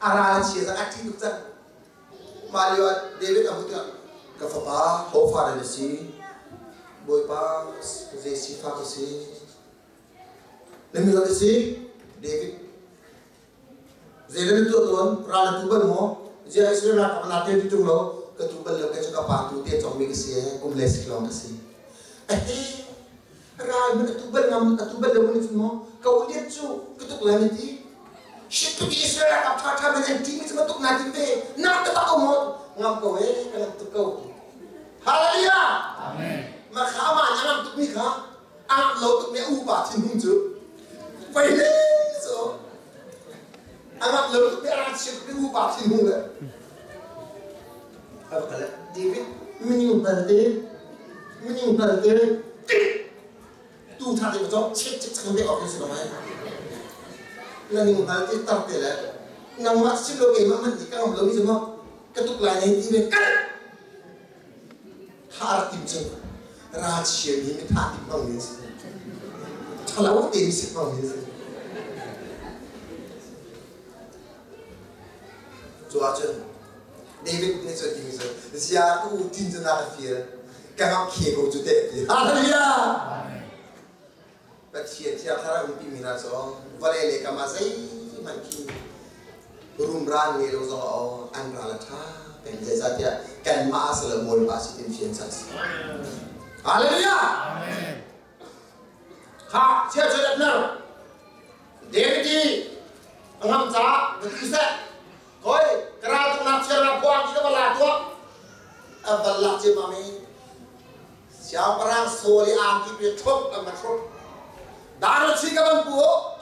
A ral a chia cang, a ṭih tuk cang. Mah lio ah David a hmuh tikah ka fapa hofa na si. Bawipa zei sifak ka si. Na mi na si David. Zei na tuah tuan ral na tu bal maw? Ziah Israel ralkap na tel ti ṭung lo ka tu bal lo kei cu ka pa tu te congmi ka si ee kum le sik lawng ka si. Ahe ral man atu bal ngam atu bal lo man cun maw ka uliat cu ka tuk lai na ti. Shit tuk Israel ralkap ṭha ṭha man an ṭih mi cu ma tuk na tim ve na ta bak ko maw ngam ko ee ka ngam tuk ko. Hallelujah! Amen. Ma kha ma na ngam tuk mi kha a ngam lo tuk mi a upa thinhung cu pei le cu a ngam lo tuk mi a ra chim mi upa thinhung le a va kal David mining balte mining balte tu tha te ko chek chek chang be ok si lo mai na ning hal te tar te le nangmah sim lo keimah man ti ka ngam lo mi cu mo ka tuk lai nei ti ve kal. Thah rak tim cu ralchia mi mi thah tim hmang mi an si. Ṭhalo tein sik hmang mi an si. Cu ahcun David nih cun timi cu zia u tin cu na ka fir ka ngam khe ko cu teh ti. Hallelujah! Pathian thiang thlarau umpi mi hna cu vawlei lei kam ah zeihmanh khi rumra ngei lo zong ah an ral a ṭha peng zeicahtiah kanmah a si lo Bawipa si tin fian cang si. Hallelujah! Amen. Kha chia cu Abner David i a ngam caah va ti seh koi ka ral tuknak chia ra phuang ti ka va la tuah a van lak ciammam i Siangpahrang Saul i angki pe ṭhop an va ṭhop. Dar a chi ka van pu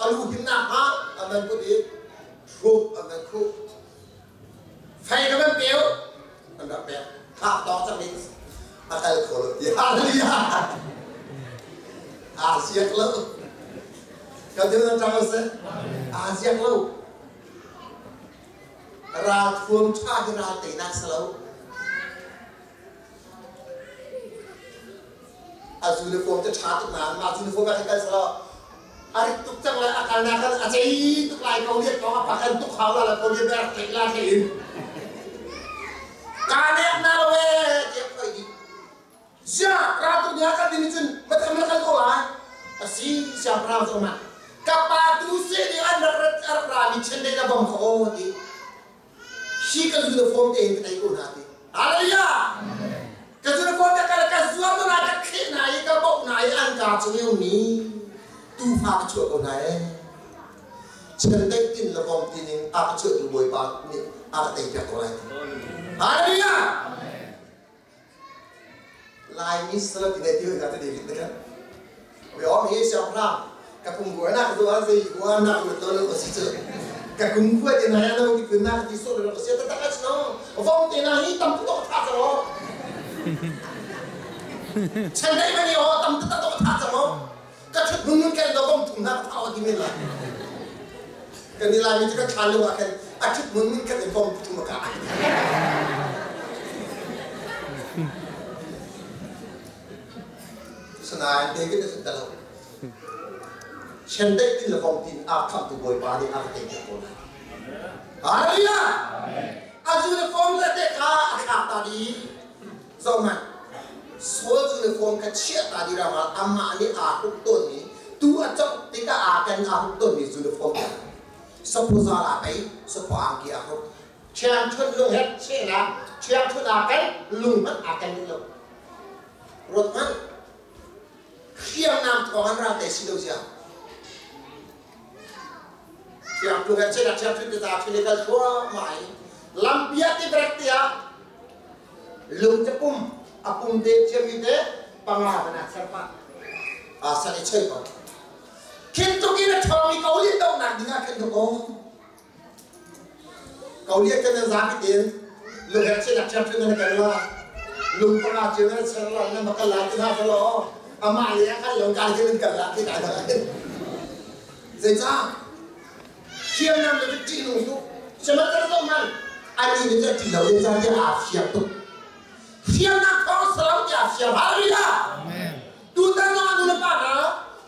a lu him nakhnga an van put i ṭhup an van khuh. Fei ka van peu an rak pek. Thak tawk cang ding a kal kho lo ti. Hallelujah! Aa siak lo. Kan deu nan ṭang seh. Aa siak lo. Ral thuam ṭha hi ral teinak si lo. A uniform cu ṭha tuk nain mah uniform ah khin kal selaw a rit tuk cang lai a kalnak khan a cei tuk lai ko lian kong a pakhan tuk hau la la ko lian rak tlaih la tlaih in ka nek na lo ee tiah khoi dih zia ra tu nia kan din cun matham la kal ko lai a si siangpahrang cu ma ka pa tu se ding an rak rat rak ra mi chen dei na bom kho o ti Hi ka uniform te in ka tei ko hna ti. Hallelujah! Ka uniform te ka ka zuam na ka kheh na i ka boh na i an ka cung i ummi tufa ka chuah ko hna e. Chiandeih tin le vom tin in a ka chuahtu Bawipa nih a ka tei piak ko lai ti. Hallelujah! Laimi sal ti dai ti hoi na te David na kan. We om hi siangpahrang ka kum buai nak tu an zei buan nak lut lo lo si cu. Ka kum buai te na ya lo ti kun nak ti so lo si ta ta ka no. Vom te na hi tam tu to tha cha lo. Chan dai mani ho tam tu ta to tha cha lo. Ka thut nun nun ken do vom thum na tha o ti men la. Kan ni lai mi ka thla lu ah khan a thut mun mun khat in vom thum ka. Sinain David a si lo. Chiandeih tin le vom tin aa khamtu Bawipa nih a ka tei piak ko lai. Hallelujah! A uniform le te kha a thlak ta dih. Zohhmanh, Saul uniform kha chiah ta dih rangah amah nih aa hruk tawnmi, tu a congh tikah aa ken aa hruk tawnmi uniform kha saphaw aa pei, saphaw angki aa hruk. Ṭhiangṭhunh lung he chehnak, ṭhiangṭhunh aa ken, lung hmanh aa ken rih lo. Ruat hmanh. Hriamnam thawng an ral te si lo zia. Ṭhiangṭhunh he chehnak, ṭhiangṭhunh te ta ṭhin i kal thluahmah i lampi ah tibrek tiah lung te pum a pum te thiammi te panga van ah ser pah. Aa san i choi ko. Khin tuk in a ṭhawng i ko lin dohnak ding ah khin tuk aw. Koliat kan nan zapi tein lungher chinak ṭhiamṭhiam nan kal la lung panga cio nan ser la nan va kal la ti hna selaw amah le a kal lo kai nan kal la ti kai dah zeicah hriamnam le ṭih nung tuk sihmanhsehlaw man ani nih cun ṭih lo zeicah tiah aa fiang tuk hriamnam thawng salo tiah aa fiang hallelujah Tutan zong ah nu le pa hna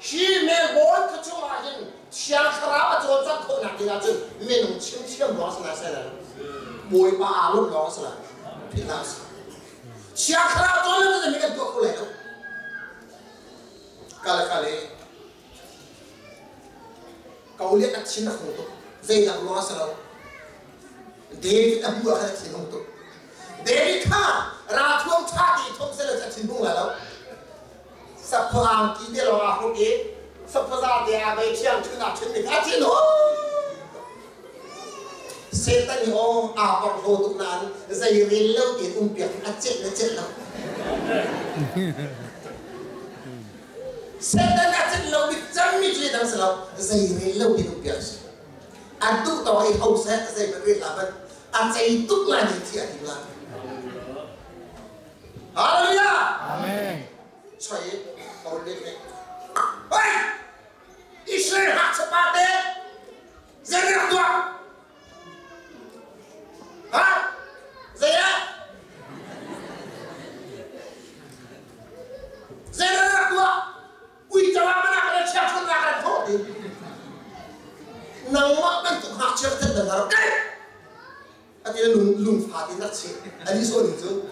hi Melbourne khua chung ah hin Thiang Thlarau a cawlcangh khawhnak ding ahcun minung chimthiam lawng si lai sai lai lo. Bawipa aa lawmh lawng a si lai. Philh hlah usih. Thiang Thlarau cawl lo cun mi kan tuah kho lai lo. Kal kal i Goliath a thin a hung tuk. Zeidang ruang a si lo. David a hmuh ah khan a thin hung tuk. David kha ralthuam ṭha ti thawm seh a thin hung lai lo. Saphaw angki te lawng aa hruk i saphaw za te aa bei ṭhiang ṭhun ah ṭhun mi a thin hung. Satan hi aw aa porhlaw tuk nain zei rel lo tein um piak a celh le celh lo. Satan a celh lo bik cangmi cu dang si lo zei rel lo tein um piak a si. An duh tawk i ho seh zeihmanh rel hlah hmanh a cei tuk lai ni thi a tim lai. Hallelujah! Amen. Choi ko le ne. Hei! Israel hak chapa te zei rak tuah? Ha? Zei ah? Nangmah bantuk ngakchia ka that dang kai ati lung lungfa tin rak cheh ani so ning cu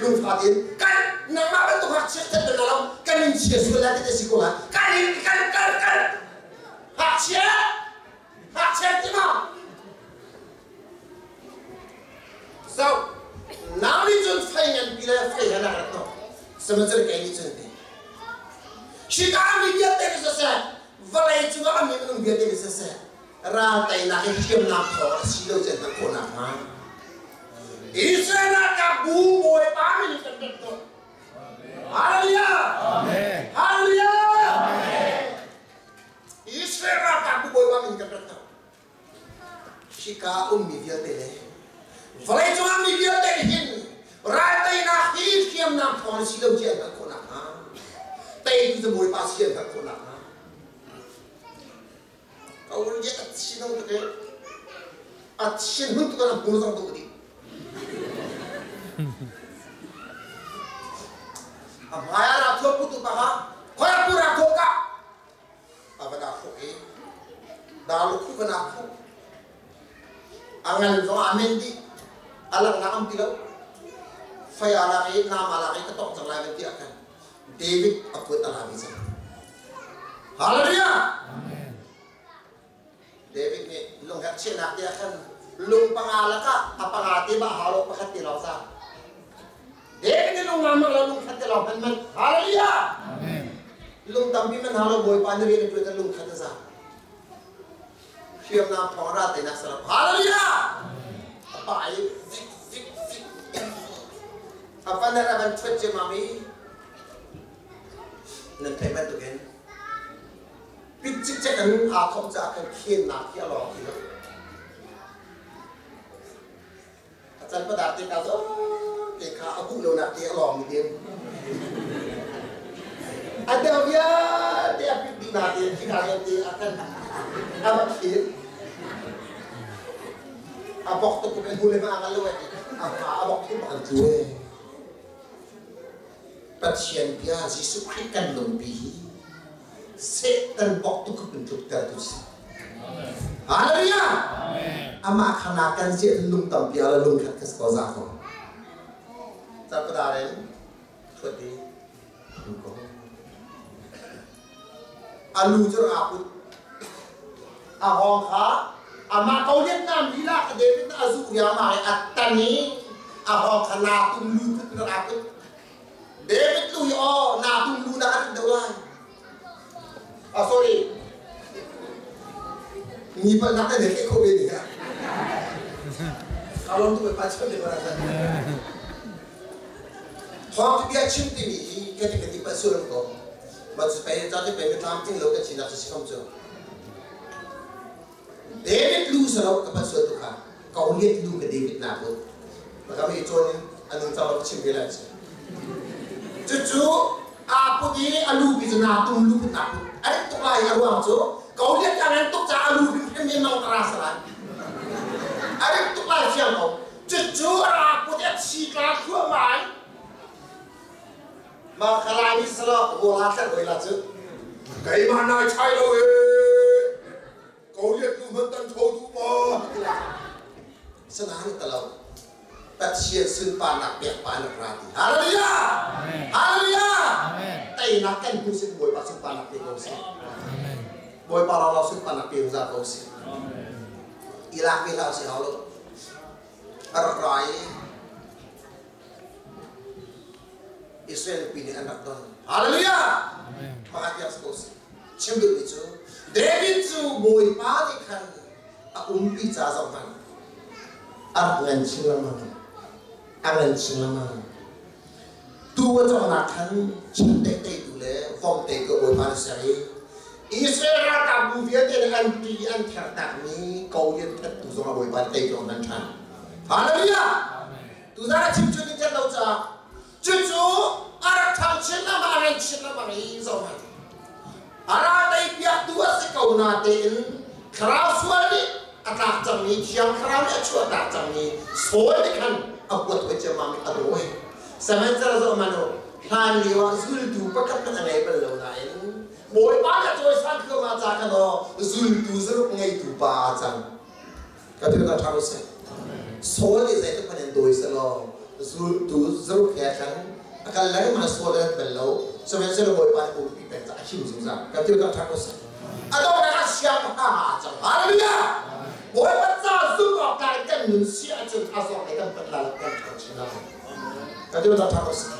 lungfa tin kai nangmah bantuk ngakchia ka that dang lo kan in chia sual la ti si ko la kai kal kal kal ngakchia ngakchia ti ma so nang nih cun fei ngan pi le fei han rak to sihmanhsehlaw kei nih cun ti Shika mi vialte ka siseh vawlei cungah a mi minung vialte ka siseh ral teinak hi hriamnam thawng a si lo cen hman khawhnak hnga Israel ralkap bu Bawipa min kan rat tuk. Hallelujah! Hallelujah! Israel ralkap bu Bawipa min kan rat tuk. Hika ummi vialte le vawleicung ah mi vialte nih hin ralteinak hi hriamnam thawng si lo ti an hngalh khawh nakhnga teitu cu Bawipa si an hngalh khawh nakhnga ka ul ye a thin hung tuk i a thin hun tuk in a hmur zong duh dih a hmai ah ra thuam putu pa kha khoi pu ra thuam ka a va dah khuk i dalu khu va nak khuk a ngan zong a men dih a langnak am ti lo fei a lak i nam a lak i ka tong cang lai van ti ah khan David a kut a la ve cang. Hallelujah! David nih lungherh chehnak te ah khan lung panga lakah a panga te ba hau lo pakhat te lawng za. David nih lung ngam lo lung khat te lawng hman man. Hallelujah! Lung tampi man hau lo Bawipa na rian a tuan lung khat a za. Hriamnam thawng ra te nak salam. Hallelujah! A pa i zik zik zik. A van a van thuat ciammam i nan theih bantukin pit cikcek in aa thawk caah khan khennak hi a lawng ti lo. A can padak te ka zo te kha a huh lonak te a lawng mi din. A deuh vialte a pit dih na te khi ka te a kan a va khen. A bok tuk in hu le ma a lo a a bok thim bak cu e. Pathian bia Jesuh Khrih kan lungpi hi Satan bok tuk in tlukter tu si. Hallelujah! Amah khana kan ziah lung tampi ala lung khat ka ko za ko. Capadaren thuat di ko. Alu cu aa put. A hawng kha amah ko Vietnam lila ka David a zu riangmang i a tan i a hawng kha naa tum lu put in aa put. David lu hi aw naa tum lu dah a rit deuh lai. Ah sorry. Mi palhnak na nek kho ve ni ha. Kalon tu pa chim le bara. Thawng bia chim timi hi ka ti ka ti pa sulam ko. Ma chu pe cha ti pe mi tlam ting lo ka chin si kom chu. David lu salo ka pa sual tu kha. Kau liet lu ka David na ko. Maka mi chon anung chalo chim ve lai chi. Cucu aa put i a lu pi cu naa tum lu put naa put. A rit tuk lai a ruang cu Goliath ka ngan tuk caah a lu hrimhrim hi mang tara sa lai. A rit tuk lai fiang ko. Cucu a ra put i a thi tla thluahmah in ma ka lai mi salo hua tler hoi la cu. Keimah nai chai lo e. Goliath lu hmanh tan tho duh maw? Sanain talo. Pathian sunparnak pek pa na ra ti. Hallelujah! Hallelujah! Teinak kan hmu sin Bawipa sunparnak pe ko sih. Bawipa ro sunparnak pe zungzal ko sih. Ilak ve hlah si hau lo. A rak ra i Israel pi nih an rak don. Hallelujah! Pakhat tiang si ko sih. Chim duhmi cu David cu Bawipa nih khan a umpi ca zong hmanh a rak ngan chin lengmang. A ngan chin lengmang. Tu a cawngnak khan chiandeih teitu le vom teitu a Bawipa nih ser i Israel ralkapbu vialte nih an ṭi an thertakmi Goliath thattu zong a Bawipa nih teitu a hman ṭhan. Hallelujah! Tuzan a chim cu ni ṭhat lo caah cucu a rak ṭhang chin lengmang a ngan chin lengmang i zohhmanh. A ra teipiaktu a si ko natein thlarau sual nih a tlak cangmi Thiang Thlarau nih a chuahtak cangmi Saul nih khan a huat hoi ciammam i a dawi. Sihmanhsehlaw zohhmanh u, hlan lio ah zultu pakhat hmanh a ngei bal lo nain Bawipa ka cawisan thluahmah ca khan aw zultu zaruk ngeitu pa aa cang. Ka ti ta ṭha ko seh. Saul nih zeitluk hmanh in dawi selaw zultu zaruk he khan a kal lengmang Saul an bel lo. Sihmanhsehlaw Bawipa nih umpi peng ca a him zungzal. Ka ti ta ṭha ko seh. A donghnak ah siangpahrang ah aa cang. Hallelujah! Bawipa ca zumh awk tlak in kan nun si ahcun a zawng lei kan panh lai kan ṭhang chin lai. Ka ti ta ṭha ko seh.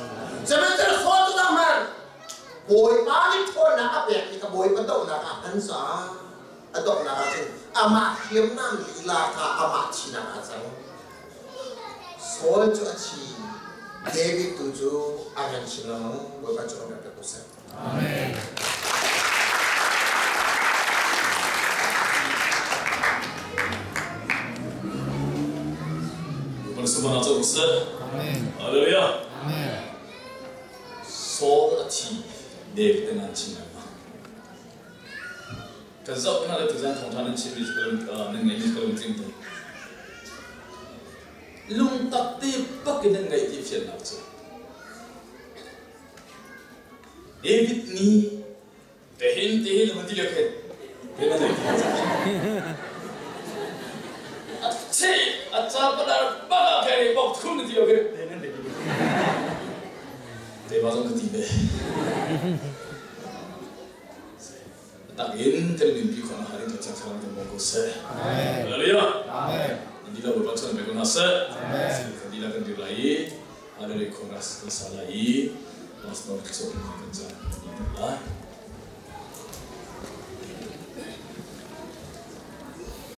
Sihmanhsehlaw Saul cu dang hmanh Bawipa nih ṭhawnnak a pek i ka Bawipa dohnak ah hman caah a donghnak ah cun amah hriamnam lila kha amah thinak ah cang. Saul cu a thi, David tu cu a ngan chin lengmang. Bawipa cu rak ko seh. Amen. Amen. Hallelujah. Amen. Saul a thi, David a ngan chin lengmang. Kan zoh hna le tuzan thawngṭha nan chimmi cu ka lung nan ngeihmi cu ka lungtling tuk. Lungtak te bak in nan ngaih ti fiannak cu David nih tehin tehin hun ti lio khin te nan ngaih ti a che a ca padar bak ah khin bok thum na ti lio khin te nan te ma zong ka ti ve. Tak in kan nunpi khawh nakhnga ding kan thlarau kan bawm ko seh. Hallelujah. Amen. An dihlak Bawipa chon pe ko hna seh. Kan dihlak kan dir lai i Hallelujah chorus kan sa lai i Pastor thluachuah kan caan kan lai.